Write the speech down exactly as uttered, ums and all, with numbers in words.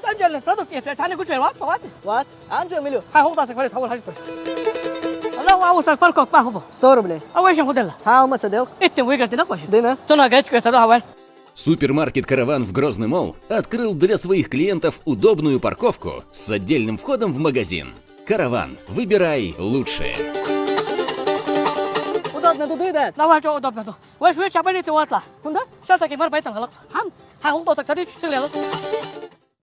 ДӀанчӀваллин продукт эцӀвай цӀарни гучвер вац, вац. Вац, анжа милу. Гьай гьукьдасак фарис гьавур гьажитӀа. Аллагь, ва вустар парковка гьабур. Сто рублей. А вешин худела. Цхьа гьамаца дел. Итим вигар дина квахи. Дина. Тунагачквета да гьаван. Супермаркет «Караван» в Грозный Молл открыл для своих клиентов удобную парковку с отдельным входом в магазин. «Караван». Выбирай лучшее. Удобно ду, дуй да? Давай, чё удобно ду. Веш, веш, чабани ты ватла. Кунда? Всё-таки мар байтан галак. Хам? Гьай гьукьдасак цӀарни чучтилела.